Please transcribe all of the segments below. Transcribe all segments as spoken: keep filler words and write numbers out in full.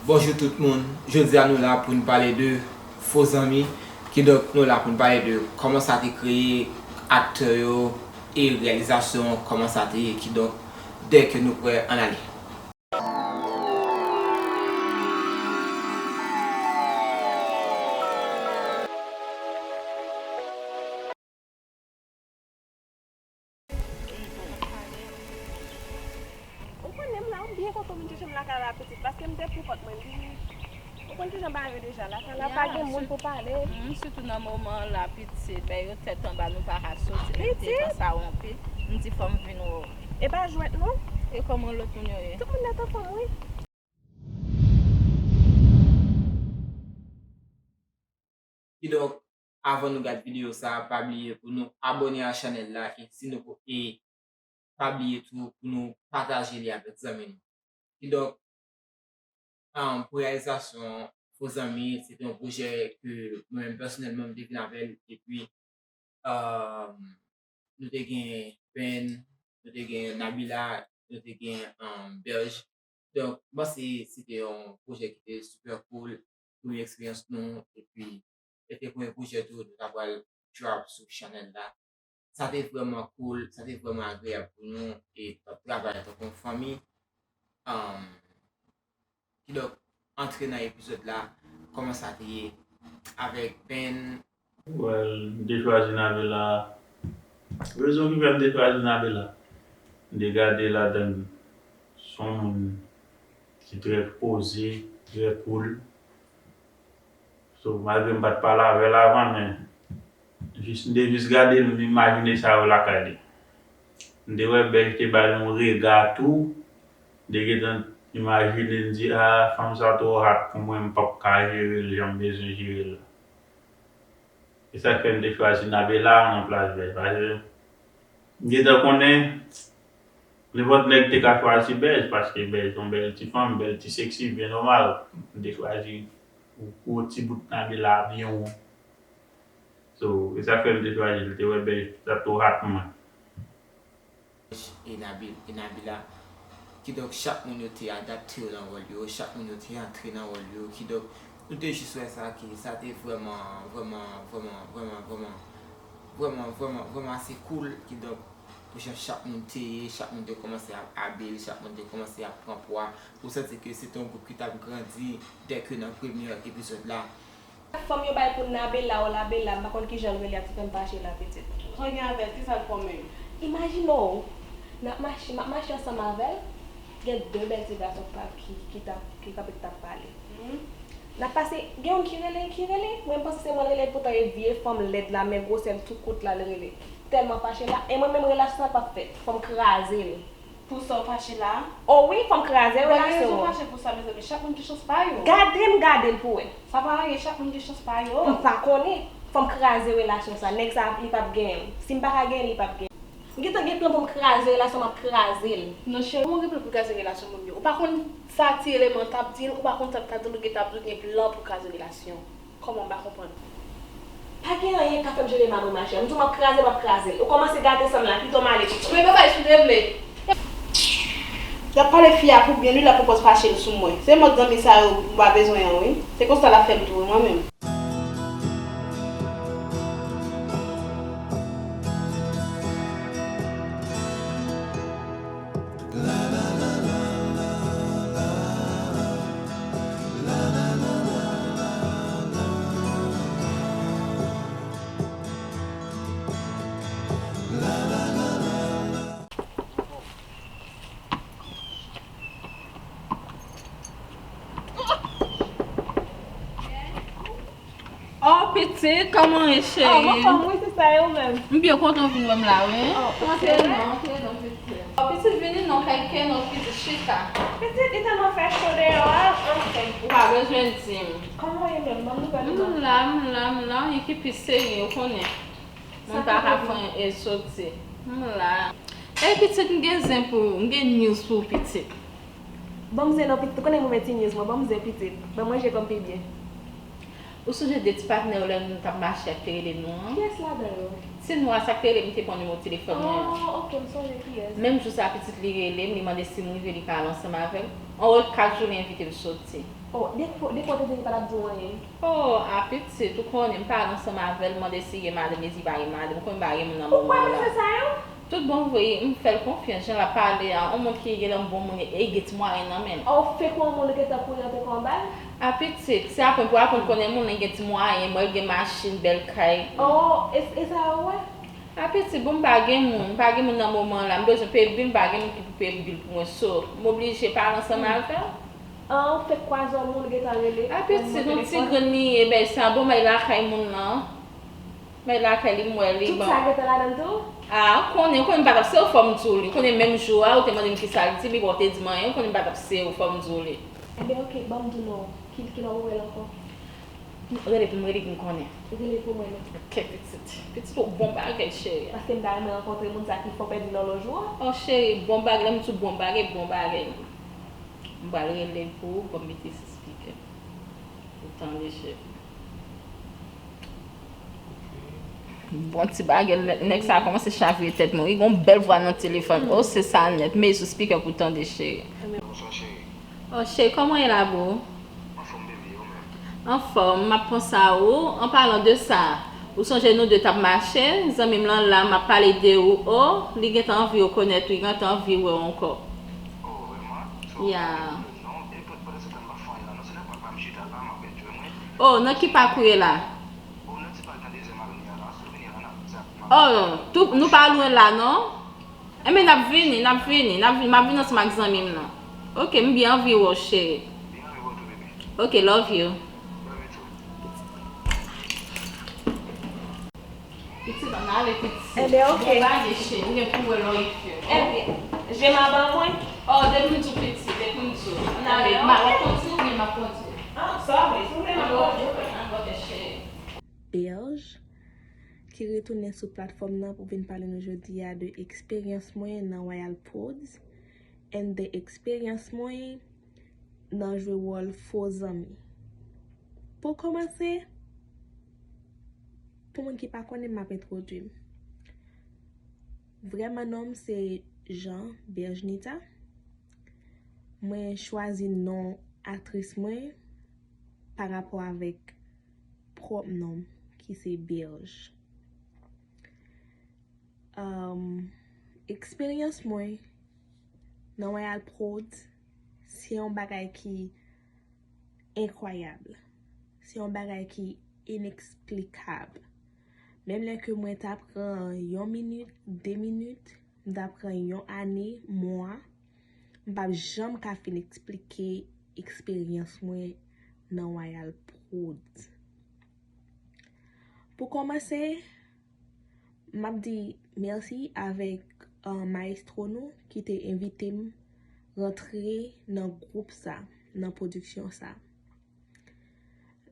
Bonjou tout moun, jodi a nou la pou n pale de fo zanmi, kidonk nou la pou n pale de kòman sa te kreye, aktè yo, e reyalizasyon, kòman sa te ye, kidonk dèke nou prè, ann ale. Ou konnen m la, m byen kontan w vin chèche m lakay la, pitit, paske m te pou kont mwen vini. Ou konn kijan bagay yo deja, lakay la pa gen moun pou pale. Mm, sitou nan moman la, pitit, bèy yo tèt anba, nou pa ka soti, nou te nan sawon anpil. M di fò m vin wè w. E pa jwèt non. E kòman lòt moun yo ye? Tout moun nèt anfòm, wi. Kidonk, avan nou gad videyo sa a, pa bliye pou nou abòne a chanèl la e si nou ko-, e pa bliye tou pou nou pataje li avèk zanmi nou. Kidonk, um, pou reyalizasyon Fo Zanmi, se te yon pwojè ke mwen menm pèsonèlman m te vin avè l, epi, um, nou te gen Ben, nou te gen Nabila, nou te gen, um, Belge. Donk, m panse se te yon pwojè ki te super cool, premye eksperyans nou, epi se te premye pwojè tou nou ta pral drop sou chanèl la. Sa te vrèman cool, sa te vrèman agreyab pou nou, e nou t ap travay antanke yon fanmi. Um, kidonk, antre nan epizòd la, kòman sa te ye avèk Ben. Well, m te chwazi Nabila. Rezon ki fè m te chwazi Nabila, m te gade ladan l, s on moun ki trè poze, trè cool. So, malgre m pa t pale avè l avan, men jis, m te jis gade l, m imajine sa yo lakay li. M te wè Bèj te ba l yon rega tou. M te gentan imajine, m di, "A, fanm sa twò hot pou mwen, m p ap ka jere l jan m bezwen jere l la." E sa k fè m te chwazi Nabila nan plas Bèj, paske m gentan konnen nenpòt nèg te ka chwazi Bèj, paske Bèj se yon bèl ti fanm, bèl ti seksi, byen nòmal. M te chwazi gwo ti bout Nabila byen won. So, e sa k fè m te chwazi l, te wè Bèj t ap twò hot pou mwen. E Nabil, e Nabila. Kidonk, chak moun yo te adapte yo nan wòl yo, chak moun yo te antre nan wòl yo. Kidonk, nou te jis wè sa ke sa te vrèman, vrèman, vrèman, vrèman, vrèman, vrèman, vrèman, vrèman ase cool. Kidonk, pou jan chak moun te ye, chak moun te kòmanse ap abil, chak moun te kòmanse ap pran pwa, ou santi ke se te yon gwoup ki t ap grandi dèke nan premye epizòd la. Fanm yo bay pou Nabela ou Labela, m pa konn kijan l rele a, ki fè m fache la, pitit. Sa w gen avè l? Kisa l fè w menm? Imajine w, n ap mache, m ap mache ansanm avè l, gen de bèl ti gason k pa, ki, ki t ap, ki kanpe, k t ap pale. N ap pase, gen youn ki rele, ki rele, mwen m panse se mwen l rele, poutan e vye fanm lèd la, men gwosè l tou kout la l rele. Tèlman fache la, e mwen menm relasyon sa p ap fèt, fò m kraze l. Pou sa w fache la? O wi, fò m kraze relasyon an. Pa gen rezon fache pou sa, mezanmi. Chak moun gen chans pa yo. Gade m, gade l pou wè. Sa pa anyen, chak moun gen chans pa yo. M pa konnen. Fò m kraze relasyon sa. Nèg sa, li p ap genyen m. Si m pa ka genyen l, li p ap genyen m. M gentan gen plan pou m kraze relasyon, m ap kraze l. Non, cheri, kòman w gen plan pou w kraze relasyon moun yo? Ou pa konn sa ti eleman t ap di l, ou pa konn sa t ap di l, ou gentan ap di w gen plan pou w kraze relasyon. Kòman, m pa konprann? Pa gen anyen k ka fè m jere mari w, machè. M di w m ap kraze, m ap kraze l. Ou kòmanse gate san m la, kite m ale. Men papa, si w te vle. Y ap pale fi a pou byen, li la pwopòz fache l sou mwen. Se mòd zanmi sa yo m pa bezwen an, wi. Se konsa l ap fè m tou, wi, mwen menm. Oh, pitit, kòman w ye, cheri? Oh, mwen anfòm, wi, sista, e ou menm? M byen kontan w vin wè m la, wi. Oh, antre non, antre non, pitit. Oh, pitit, vini non, kay Kenneth, pitit, chita. Pitit, li tèlman fè cho deyò a, anfèt. Ou pa bezwen di m. Kòman w ye menm? Ban m nouvèl ou non. M la, m la, m la, anyen ki pi serye, ou konnen. Mwen pa ka fè anyen e soti. M la. Ey, pitit, m gen zen pou ou, m gen news pou ou, pitit. Ban m zen non, pitit, ou konnen m renmen ti news mwen, ban m zen, pitit. Ban m manje kò m pi byen. Ou sonje de ti patnè w lè nou t ap mache a ki te rele nou an? Kiyès ladan yo? Ti nwa sa ki te rele m, m te pran nimewo telefòn mwen an. Oh, ok, m sonje kiyès. Menm jou sa a, pitit, li rele m, li mande si m rive, li ka al ansanm avè l. Anwo kat jou li envite m soti. Oh, de, de kote te pa t ap di w anyen. Oh, a pitit, ou konnen, m pale ansanm avè l, mande si gen madanm, li di pa gen madanm, ou konnen pa gen moun nan moman la. Ou kwè mesye sa yo? Tout bon vre, m fè l konfyans, jan l ap pale a, yon moun ki gen nan bon moun e gen ti mwayen nan men l. Oh, fake yon moun li gentan kouri antre kò anba l? A pitit, se aprann pou aprann konnen moun nan gen ti mwayen, mwen l gen machin, bèl kay. Oh, e, e sa yo wè? A pitit, bon, m pa gen moun, m pa gen moun nan moman la, m bezwen peye bil, m pa gen moun ki pou peye bil pou mwen, so, m oblije pale ansanm avè l. An, ou fèk kwaze yon moun gentan rele. A pitit, yon ti grenn li ye, bèl sa, bon, bay lakay moun nan. Bay lakay li, m wè li, bon. Tout sa gentan ladan l tou? A, ou konnen, ou konnen m pa t ap sere w, fò m di w li. Ou konnen menm jou a, ou te mande m kisa l di, li pa w te di m anyen, ou konnen m pa t ap sere w, fò m di w li. Enben, oke, ban m di w non, ki, kilè w wè l ankò? Rele pou m, rele pou m konnen. Rele pou mwen non. Oke, pitit. Pitit, ou bon bagay, cheri. Paske m ta renmen rankontre moun sa ki fè w pèdi lòlòj ou a. Oh, cheri, bon bagay, lè m di w bon bagay, bon bagay. M pral rele l pou ou, ban m mete sou speaker. Ou tande, cheri. Bon ti bagay, nè-, nèg sa a kòmanse chavire tèt mwen. Wi, gon bèl vwa nan telefòn. Oh, se sa nèt. Mete sou speaker pou w tande, cheri. Bonswa, cheri. Oh, cheri, kòman w ye la, boo? Anfòm, baby, ou menm? Anfòm, m ap panse a ou. An palan de sa, ou sonje nou de t ap mache? Zanmi m lan la, m ap pale de ou. Oh, li gentan anvi rekonèt ou, li gentan anvi wè w ankò. Oh, vrèman? So, yeah. Non, e pandan se tan m pa fè anyen la, non, se nan pak la m chita la, m ap enjoy mwen. Oh, nan ki pak ou ye la? Oh, nan ti pak nan dezyèm avni an la, si w vini an, n ap, n ap. Oh, tou, nou pa lwen la, non? Enben, n ap vini, n ap vini, n ap vini, m ap vini ansanm ak zanmi m nan. Oke, m byen anvi wè w, cheri. Byen anvi wè w tou, bebe. Oke, love you. Love you too. Pitit, ann ale, pitit. Enben, oke. Bon bagay, cheri, ou gen pou wè lè w rive. Enben, je m a ban mwen. Oh, depi m di w pitit, depi m di w. Ann ale, non? M a, w ap kondui oubyen m ap kondui? Ah, sorry, si w vle m ap kondui. Ann ale, cheri. Berge, ki retounen sou platfòm nan pou vin pale nou jodi a de eksperyans mwen nan Royal Prodz and de eksperyans mwen nan jwe wòl fo zanmi. Pou kòmanse, pou moun ki pa konnen m, m ap entwodui m. Vrèman non m se Jean Bergenita. Mwen chwazi non aktris mwen pa rapò avèk pwòp non m ki se Berge. Ahn, eksperyans mwen nan Royal Prodz, se yon bagay ki enkwayab. Se yon bagay ki ineksplikab. Menm lè ke mwen ta pran yon minit, de minit, m ta pran yon ane, mwa, m p ap janm ka fin eksplike eksperyans mwen nan Royal Prodz. Pou kòmanse, m ap di mèsi avèk, uh, mayestwo nou ki te envite m rantre nan gwoup sa, nan pwodiksyon sa.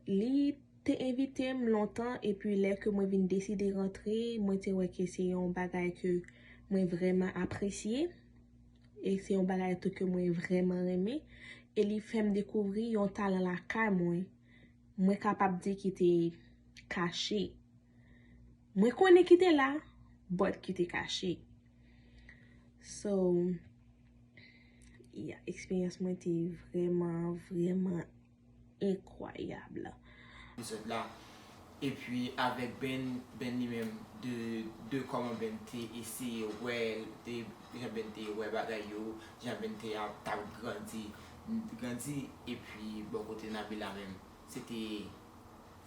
Li te envite m lontan, epi lè ke mwen vin deside rantre, mwen te wè ke se yon bagay ke mwen vrèman apresye, e se yon bagay tou ke mwen vrèman renmen, e li fè m dekouvri yon talan lakay mwen, mwen kapab di ki te kache. Mwen konnen ki te la, but ki te kache. So, yeah, eksperyans mwen te vrèman, vrèman enkwayab. Epizòd la. Epi avèk Ben, Ben li menm, de, de kòman Ben te eseye wè, de jan Ben te wè bagay yo, jan Ben te ap, t ap grandi, grandi, epi bò kote Nabila menm, se te,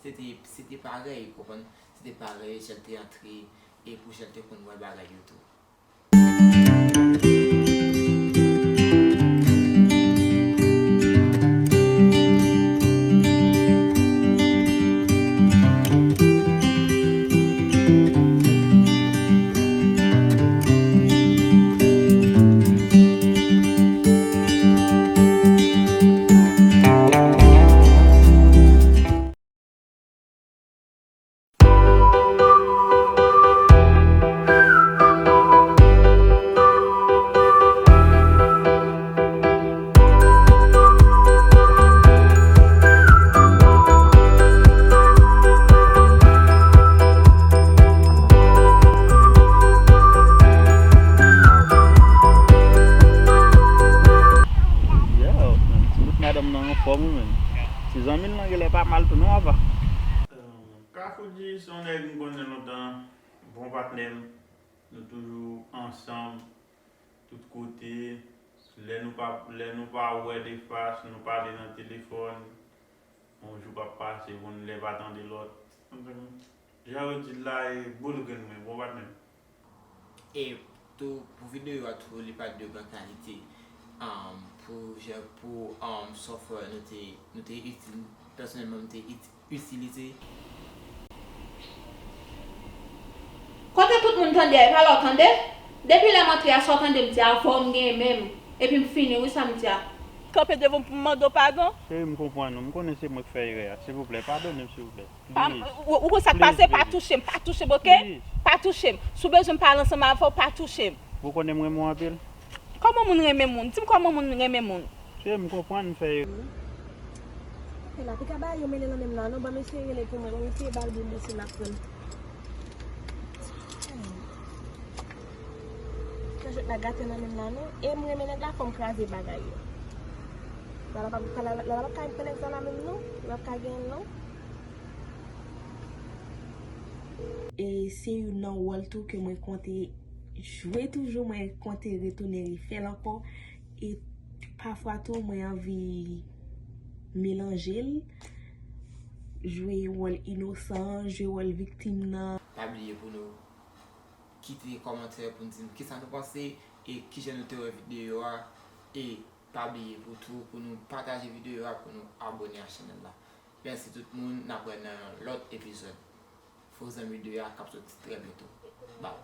se te, se te parèy, ou konprann? Se te parèy, jan l te antre, e pou jan l te konn wè bagay yo tou. Mal tou non, apa. Kafou G se yon nèg m konnen lontan, bon patnè m. Nou toujou ansanm, tout kote. Lè nou pa, lè nou pa wè de fas, nou pale nan telefòn. Yon jou p ap pase pou n lè pa tande lòt. Jan yo di l la, e boul grenn mwen, bon patnè m. E tou, pou videyo a tou, li pa t de gran kalite. Um, pou, jan, pou, um, software nou te, nou te itil, pèsonèlman, m te it-, itilize. Kote tout moun tande a, e pa la w tande? Depi lè m antre a, sa w tande m di avè w m genyen menm, epi m fini wi sa m di a. Kanpe devan m pou m mande w padon? Cheri, m konprann ou. M konnen se mwen k fè erè a. Silvouplè, padone m, silvouplè. Pa, ou, ou konn sa k pase, pa touche m, pa touche m, oke? Pa touche m. Si w bezwen m pale ansanm avè w, pa touche m. Ou konnen m renmen w anpil. Kòman moun renmen moun? Di m kòman moun renmen moun. Cheri, m konprann m fè erè. Epi la, pika ba yo mele nan men m la, non, ban m eseye rele pou mwen, ban m eseye ba l boul mwen si m ap pran. Kè jwèt la gate nan men m la, non. E m renmen nèg la, fò m kraze bagay yo. Lala p ap, lala, lala p ap ka pran nèg sa la menm, non. Li p ap ka genyen l, non. E se youn nan wòl tou ke mwen konte jwe toujou, mwen konte retounen refè l ankò. E pafwa tou, mwen anvi melanje l, jwe wòl inosan, jwe wòl viktim nan. Pa bliye pou nou kite kòmantè pou n di n kisa nou panse e kijan nou te wè videyo a. E pa bliye pou tou, pou nou pataje videyo a, pou nou abone a chanèl la. Mèsi tout moun, n ap wè nan yon lòt epizòd. Fo zanmi de a k ap soti trè byento. Bye.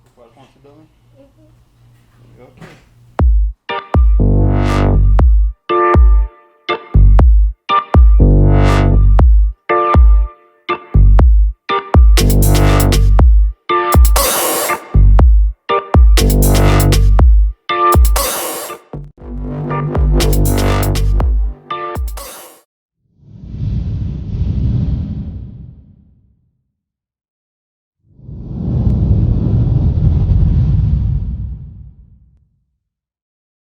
Ou pral pran ti dòmi? Ok.